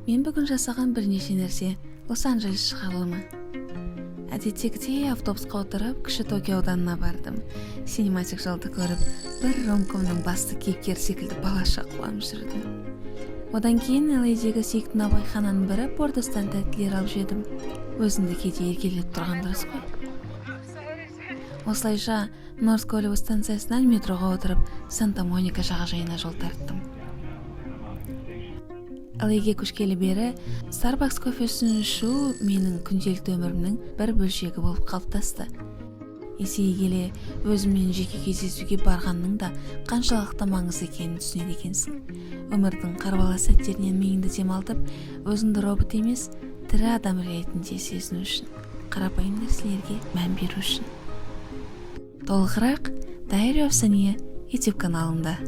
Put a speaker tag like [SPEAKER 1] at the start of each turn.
[SPEAKER 1] Мен бүгін жасаған бірнеше нәрсе. Лос-Анджелес шығарылымы. Әдеттегідей автобусқа отырып, Кіші Токио ауданына бардым. Синематик жолды көріп, бір ромкомның басты кейіпкері секілді балаша қуанып жүрдім. Одан кейін LA-дегі сүйікті наубайхананың бірі Пордостан тәттілер алып жедім. Өзіңді кейде еркелетіп тұрған дұрыс қой. Осылайша Норт Голливуд станциясынан метроға отырып, Санта Моника жағажайына жол тарттым. LA-ге көшкелі бері Starbucks кофесін ішу менің күнделікті өмірімнің бір бөлшегі болып қалыптасты. Есейе келе өзіңмен жеке кездесуге барғанның да қаншалықты маңызды екенін түсінеді екенсің. Өмірдің қарбалас сәттерінен миыңды демалтып, өзіңді робот емес, тірі адам ретінде сезіну үшін, қарапайым нәрселерге мән беру үшін. Толығырақ Diary of Sania YouTube каналында.